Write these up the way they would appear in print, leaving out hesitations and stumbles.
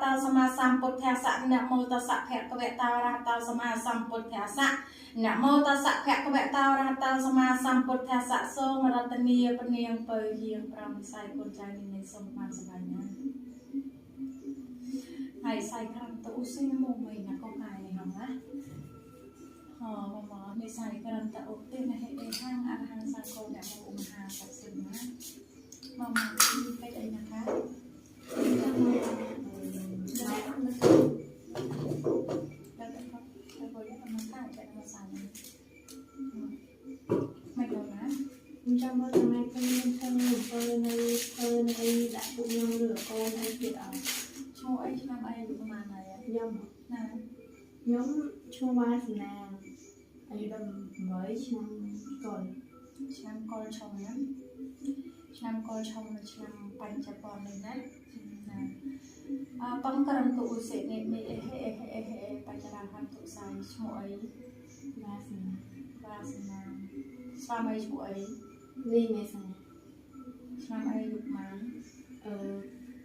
តោសម្មាសម្ពុទ្ធស្សៈនមោតស្សៈភគវតោអរហតោសម្មាសម្ពុទ្ធស្សៈនមោតស្សៈភគវតោអរហតោសម្មាសម្ពុទ្ធស្សៈសូមរតនាពនាងពៅយាងប្រាំវិស័យកូនចៅនេះសូមបានសប្បាយណាហើយសៃក្រំទៅឧសិនមមីណាកកាយនេះហងណាហមមនិស័យក្រំតឧទិនហេអេហាងអរហង្គសង្ឃោអ្នកមមហាសក្សិណាមកមកពេចអីណាคะចាំមកមិនដល់ណា ខ្ញុំចាំមើលថ្ងៃខ្ញុំធ្វើអំពើនៅធ្វើនៅអីដាក់ពួកខ្ញុំឬកូនអីទៀតអត់ ឈ្មោះអីឆ្នាំអីអាយុប្រហែលហើយ ខ្ញុំ ណា ខ្ញុំឈ្មោះវ៉ាសនាអាយុ18ឆ្នាំកូន ឆ្នាំកុលឆុងណាឆ្នាំកុលឆុងនៅឆ្នាំបញ្ចពន្ធនេះណាណាអបង្ករន្ទុឧសិនិមេអេហេអេហេអេហេបច្ចរាហន្ទុសាយឈ្មោះអី វ៉ាសនា វ៉ាសនាស្វាមីឈ្មោះអី លីមេសា ឆ្នាំអីយុម៉ាន អឺ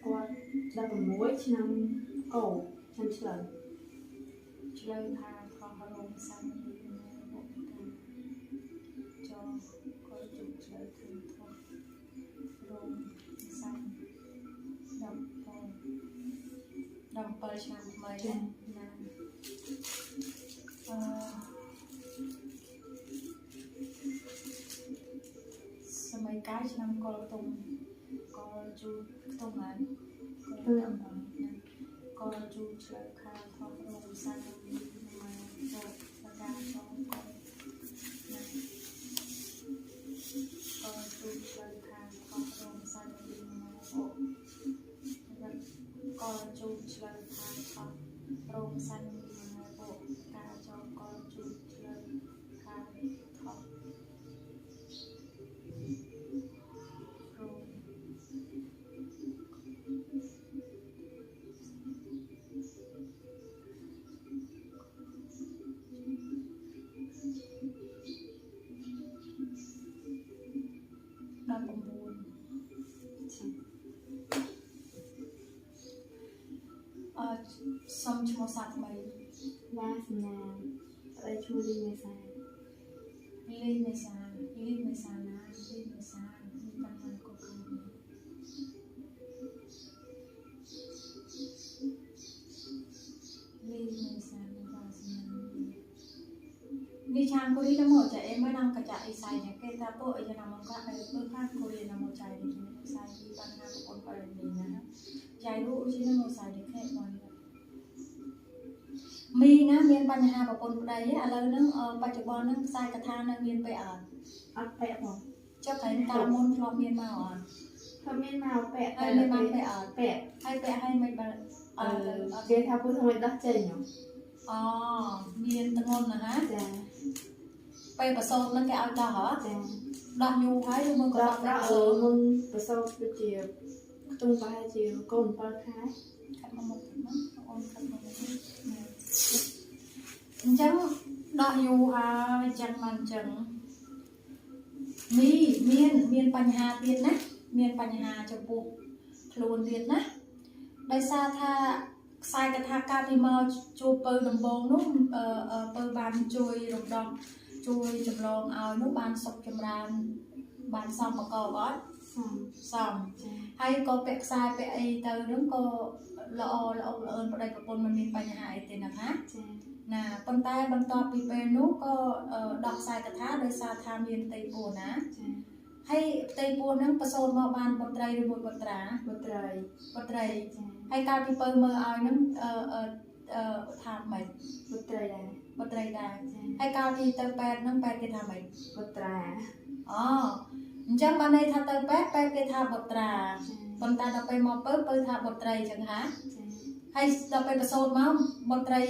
គាត់16ឆ្នាំកោឆ្នាំឆ្លូវ ឆ្លូវថាថោះរោមសាំទីបុកតាចោកុលជុឆ្លូវធំថោះរោមសាំ17ឆ្នាំថ្មីណាអឺសម័យកាលឆ្នាំកុលទុំកុលជូខ្ទុំហ្នឹងកុលអំណាកុលជូឆ្លូវខាថោះរោមសាំមកបកាចងកុលណាកុលជូឆ្លូវខាថោះរោមសាំមកបកលជូឆ្លូវខាថោះរោមសាំមកបកាចងកុលជូឆ្លូវខាថោះរោម19អឺសុំឈ្មោះសាថ្មី វ៉ាសនាប្តីឈ្មោះលីមេសា លីមេសាលីមេសាណាលីមេសាមានបញ្ហាកុកលីមេសាវ៉ាសនានេះឆាងគូរីណាមកចាអេមិននឹងកចាអ៊ីសៃនេះគេថាពួកអីណាមកកាអីពើខាងគូរីណាមកចៃនេះសៃពីបញ្ហាប្រពន្ធបរិញ្ញាណាចៃរូឧជាណាមកសៃនេះខេបងមីណាមានបញ្ហាប្រពន្ធប្តីឥឡូវហ្នឹងបច្ចុប្បន្នហ្នឹងខ្សែកថានៅមានពេលអត់ អត់ពាក់ផង ចុះតែតាមមុនធ្លាប់មានមកអត់ គាត់មានមកពាក់ ហើយមានបានពាក់អត់ ពាក់ ហើយពាក់ហើយមិនបានអ អឺ ត់ គេថាពួកធ្វើដោះចេញ អូមានធ្ងន់ណាស់ហ่า ចា ពេលប្រសូតហ្នឹងគេឲ្យដោះហ៎ ចា ដោះយូរហើយឬមួយក៏ ដោះ ដោះ ដោះ ពេលប្រសូត មុនប្រសូតដូចជាខ្ទង់ប្រហែលជាកូន7ខែ ខាត់មកមុខមកអូនខាត់មកមុខអញ្ចឹងដោះយូរហើយអញ្ចឹងមកអញ្ចឹងមីមានបញ្ហាទៀតណាមានបញ្ហាចំពោះខ្លួនទៀតណាដោយសារថាខ្សែកថាកាលពីមកជួបពៅដំបងនោះពៅបានជួយរំដោះជួយចម្លងឲ្យនោះបានសុខចម្រើនបានសំប្រកបអត់ សំ សំ ចា ហើយក៏ពាក់ខ្សែពាក់អីទៅនឹងក៏ល្អល្អល្អឿនប្តីប្រពន្ធមិនមានបញ្ហាអីទេណាคะ ចា ណាប៉ុន្តែបន្ទាប់ពីពេលនោះក៏ដោះខ្សែកថាដោយសារថាមានផ្ទៃពោះណា ចា ហើយផ្ទៃពោះហ្នឹងប្រសូតមកបានបុត្រីឬមួយបុត្រា បុត្រី បុត្រី ចា ហើយកាលពីពៅមើលឲ្យហ្នឹងអឺអឺអឺថាម៉េច បុត្រីដែរ បុត្រីដែរ ចា ហើយកាលពីទៅពេទ្យហ្នឹងពេទ្យគេថាម៉េច បុត្រា អូអញ្ចឹងបានន័យថាទៅពេទ្យពេទ្យគេថាបុត្រា ចា ប៉ុន្តែដល់ពេលមកពៅពៅថាបុត្រីអញ្ចឹងហា ចា ហើយដល់ពេលប្រសូតមកបុត្រី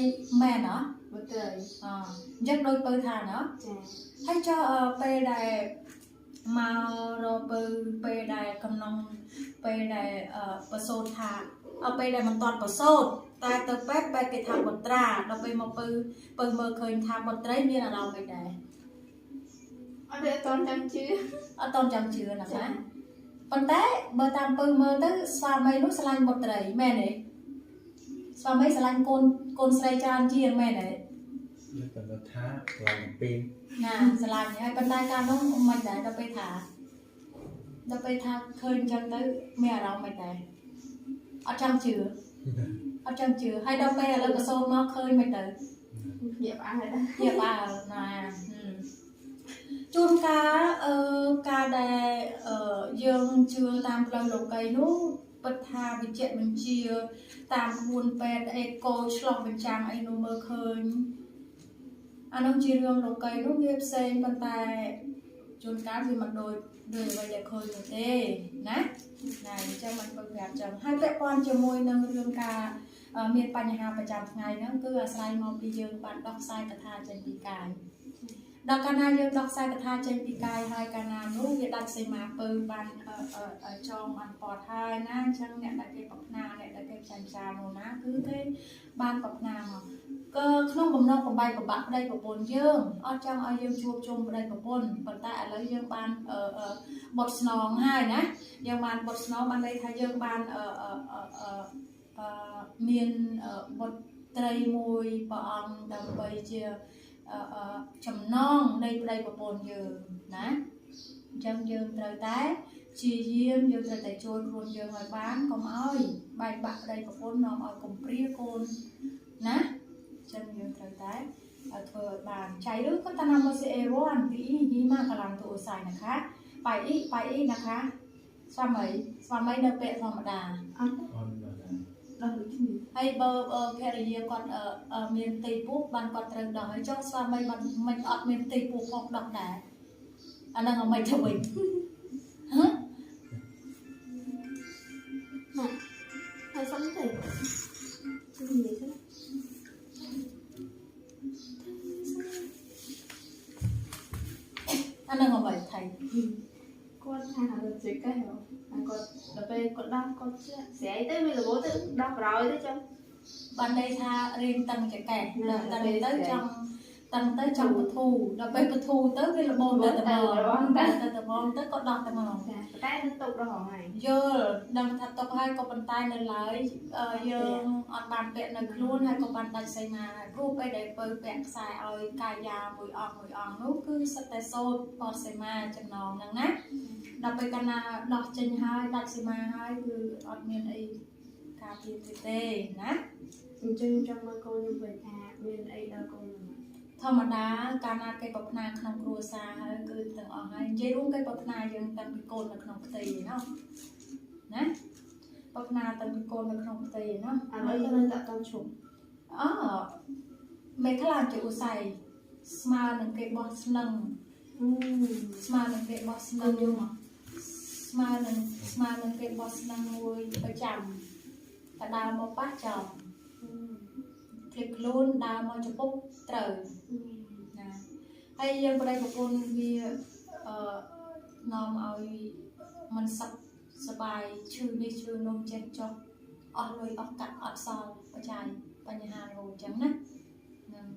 មែនអត់ បុត្រី អអញ្ចឹងដូចពៅថាណោះ ចា ហើយចុះពេលដែលមករកពៅពេលដែលកំណងពេលដែលប្រសូតថាពេលដែលមិនទាន់ប្រសូតតែទៅពេទ្យពេទ្យគេថាបុត្រាដល់ពេលមកពៅពៅមើលឃើញថាបុត្រីមានអារម្មណ៍មិនដែរ អត់ទេអត់តន់ចាំជឿ អត់តន់ចាំជឿណាคะប៉ុន្តែបើតាមពៅមើលទៅស្វាមីនោះស្រឡាញ់បុត្រីមែនទេ ស្វាមីស្រឡាញ់កូនកូនស្រីច្រើនជាងមែនទេ តែគាត់ថាឡើងពី ណាស្រឡាញ់ហើយប៉ុន្តែកាលនោះមិនដែរដល់ពេលថាដល់ពេលថាឃើញអញ្ចឹងទៅមានអារម្មណ៍មិនដែរអត់ចង់ជឿអត់ចង់ជឿហើយដល់ពេលឥឡូវកសូនមកឃើញមិនទៅ ភ្ញាក់ផ្អើលដែរ ភ្ញាក់ផ្អើលណាជួនកាលអឺការដែលអឺយើងជឿតាមផ្លូវលោកីនោះពិតថាវិជ្ជបញ្ជាតាមក្បួនពេទ្យអេកូឆ្លោះបញ្ចាំងអីនោះមើលឃើញអានោះជារឿងលោកីនោះវាផ្សេងប៉ុន្តែជួនកាលវាមិនដូចដូចអ្វីដែលឃើញនោះទេណាណាអញ្ចឹងมันពឹងប្រាប់ចឹងហើយពាក់ព័ន្ធជាមួយនឹងរឿងការមានបញ្ហាប្រចាំថ្ងៃហ្នឹងគឺអាស្រ័យមកពីយើងបានដោះខ្សែកថាចេញពីកាយដល់កាលណាយើងដោះខ្សែកថាចេញពីកាយហើយកាលណានោះវាដាច់សីមាពៅបានចងបានពតហើយណាអញ្ចឹងអ្នកដែលគេប្រាថ្នាអ្នកដែលគេផ្សាយផ្សានោះណាគឺគេបានប្រាថ្នាមកក៏ក្នុងបំណងបំបាយប្របាក់ប្តីប្រពន្ធយើងអត់ចង់ឲ្យយើងជួបជុំប្តីប្រពន្ធប៉ុន្តែឥឡូវយើងបានបុតស្នងហើយណាយើងបានបុតស្នងបានន័យថាយើងបានមានបុត្រីមួយព្រះអង្គដើម្បីជាចំណងនៃប្តីប្រពន្ធយើងណាអញ្ចឹងយើងត្រូវតែជាយាមយើងត្រូវតែជួយខ្លួនយើងឲ្យបានកុំឲ្យបែកបាក់ប្តីប្រពន្ធនាំឲ្យកំព្រាកូនណាអញ្ចឹងយើងត្រូវតែធ្វើឲ្យបានចៃឬក៏តាណាមសេអេរ៉ានពីយីមកឡំទូអសាយนะคะไปอีไปอีนะคะស្វាមីស្វាមីនៅពាក្យធម្មតា អត់ អត់ដល់ ដល់ដូចគ្នា ហើយបើភរិយាគាត់មានផ្ទៃពោះបានគាត់ត្រូវដោះហើយចុះស្វាមីបានមិនអត់មានផ្ទៃពោះផងដោះដែរអាហ្នឹងមិនទៅវិញហ៎ ម៉ាក់ហើយសុំទេនិយាយទៅ អាហ្នឹងអ្វីថៃ គាត់ថាជាកេះហើយគាត់ដល់ពេលគាត់ដោះគាត់ស្រាយទៅវារបូតទៅដោះក្រោយទៅចឹង បានន័យថារៀងតឹងចកេះតឹងទៅចង់តឹងទៅចង់បធូដល់ពេលបធូទៅវារបូតទៅត្មងទៅត្មងទៅក៏ដោះត្មង ចាតែនៅទុករហងៃ យល់ដឹងថាទុកហើយក៏ប៉ុន្តែនៅឡើយយើងអត់បានពាក់នៅខ្លួនហើយក៏បានដាច់សីមាហើយព្រោះពេលដែលពៅពាក់ខ្សែឲ្យកាយាមួយអង្គមួយអង្គនោះគឺសិតតែសូត្របត់សីមាចំណងហ្នឹងណាដល់ពេលកាលណាដោះចេញហើយដាច់សីមាហើយគឺអត់មានអីការពារទេណា អញ្ចឹងចង់មើលកូនខ្ញុំវិញថាមានអីដល់កូនខ្ញុំ ធម្មតាកាលណាគេប្រាថ្នាក្នុងគ្រួសារហើយគឺទាំងអស់ហើយនិយាយរួមគេប្រាថ្នាយើងតាំងពីកូននៅក្នុងផ្ទៃឯណោះណាប្រាថ្នាតាំងពីកូននៅក្នុងផ្ទៃឯណោះ ឥឡូវក៏នៅតែអត់ឈប់ អូមេខ្លាចជាឧស័យស្មើនឹងគេបោះស្នឹងស្មើនឹងគេបោះស្នឹងយកមកស្មើនឹងគេបោះស្នឹងមួយប្រចាំតែដើរមកប៉ះចំភ្លេចខ្លួនដើរមកចំពុកត្រូវណាហើយយើងប្តីប្រពន្ធវាអឺនាំឲ្យមិនសុខសប្បាយឈឺនេះឈឺនោះចេះចុះអស់លុយអស់កាក់អត់សល់បច្ច័យបញ្ហារហូតចឹងណានឹង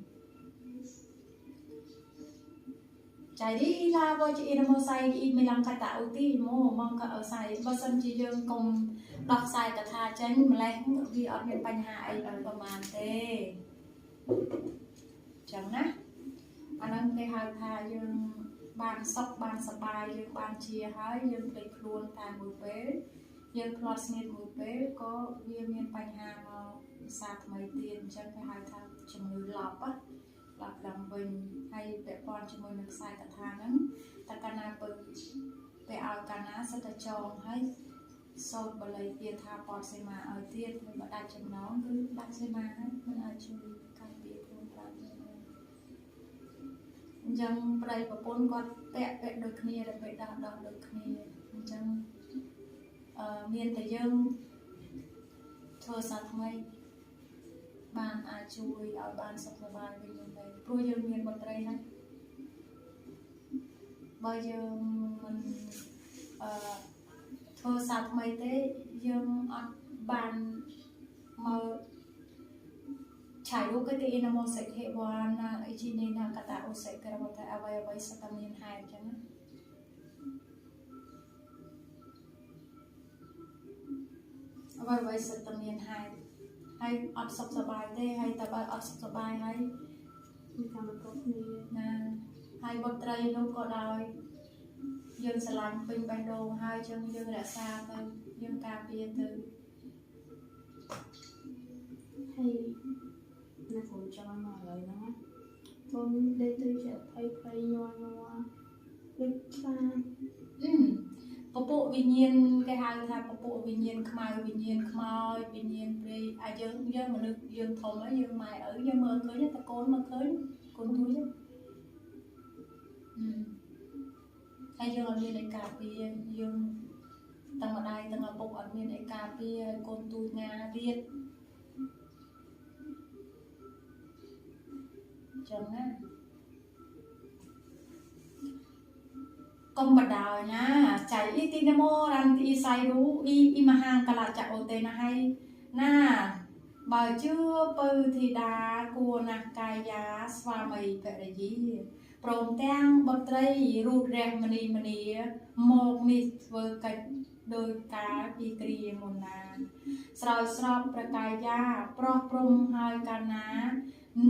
ចៃរីឡាបជាអ៊ីនមោសៃអ៊ីមេឡងកតាអូទីម៉ូមកកអសៃបើសិនជាយើងកុំដោះខ្សែកថាចេញម្លេះវាអត់មានបញ្ហាអីប្រហែលទេចឹងណាអាហ្នឹងគេហៅថាយើងបានសុខបានសប្បាយយើងបានជាហើយយើងភ្លេចខ្លួនតែមួយពេលយើងផ្លាត់ស្នៀតមួយពេលក៏វាមានបញ្ហាមកភាសាថ្មីទៀតអញ្ចឹងគេហៅថាជំងឺឡប់ឡប់ឡើងវិញហើយពាក់ព័ន្ធជាមួយនឹងខ្សែកថាហ្នឹងតើកាលណាពើពេលឲ្យកាលណាសិតតែចងហើយសូត្របល័យគាថាពតសីមាឲ្យទៀតមិនបើដាច់ចំណងគឺដាច់សីមាហើយមិនអាចជួយការពារខ្លួនបានទេអញ្ចឹងប្តីប្រពន្ធគាត់ពាក់ដូចគ្នាដល់ពេលដោះដូចគ្នាអញ្ចឹងមានតែយើងធ្វើសាថ្មីបានអាចជួយឲ្យបានសុខសប្បាយវិញនោះទេព្រោះយើងមានបុត្រីហើយបើយើងមិនធ្វើសាថ្មីទេយើងអត់បានមកឆៃរូបគេទីអ៊ីណាម៉ូសេខេវ៉ាណាអ៊ីជីនីណាកតាអូសេក្រវតាអ្វីអ្វីសតមានហេតុអញ្ចឹងណាអ្វីអ្វីសតមានហេតុ ហើយអត់សុខសប្បាយទេហើយតែបើអត់សុខសប្បាយហើយ មានកម្មករគ្នា ណាហើយបុត្រីនោះក៏ដោយយើងស្រឡាញ់ពេញបេះដូងហើយចឹងយើងរក្សាទៅយើងការពារទៅ ហើយណាគ្រូចង់មកឥឡូវហ្នឹងណាកូនដេកទៅជាភ័យភ័យញ័រញ័រដូចខ្លាច អឺពពួកវិញ្ញាណគេហៅថាពពួកវិញ្ញាណខ្មៅវិញ្ញាណខ្មោចវិញ្ញាណព្រាយអាយើងយើងមនុស្សយើងធំហើយយើងម៉ែឪយើងមើលឃើញតែកូនមើលឃើញកូនទូចហ៎អឺហើយយើងអត់មានឯការពារយើងទាំងម្ដាយទាំងឪពុកអត់មានឯការពារហើយកូនទូចណាទៀតចឹងណាកុំបដោយណាចៃអ៊ីទីនមរន្ទីសៃរូអ៊ីអ៊ីមហាកលចអូទេណាហើយណាបើជឿពៅធីតាគួរណាស់កាយាស្វាមីភរិយាព្រមទាំងបុត្រីរូតរះមនីមនីមកនេះធ្វើកិច្ចដោយការពីគ្រាមុនណាស្រោចស្រពប្រកាយាប្រោះព្រំហើយកាលណា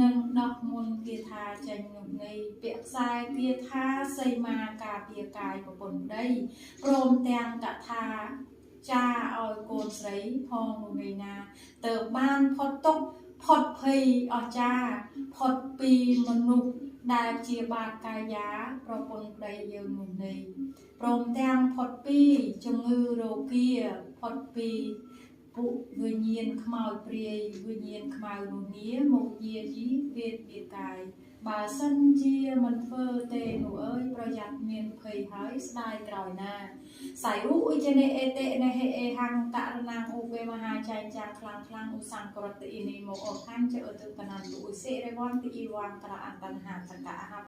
នឹងដោះមុនគាថាចេញនោះនៃពាក្យខ្សែគាថាសីមាការពារកាយប្រពន្ធដីព្រមទាំងកថាចាឲ្យកូនស្រីផងនោះនៃណាទៅបានផុតទុកផុតភ័យអស្ចារ្យផុតពីមនុស្សដែលជាបាតកាយាប្រពន្ធប្តីយើងនោះនៃព្រមទាំងផុតពីជំងឺរោគាផុតពីពួកវិញ្ញាណខ្មោចព្រាយវិញ្ញាណខ្មៅនោះនាមកយាយីវេទវាកាយបើសិនជាមិនធ្វើទេនោះអើយប្រយ័ត្នមានភ័យហើយស្ដាយក្រោយណាសៃរូឧជនេអេតេនហេអេហង្ករណាងឧបេមហាចែងចាំងខ្លាំងខ្លាំងឧសង្ក្រតិអ៊ីនីមកអខញ្ចឧទកណន្តុឧសិរវន្តិអ៊ីវង្ក្រអន្តនហាតកអហ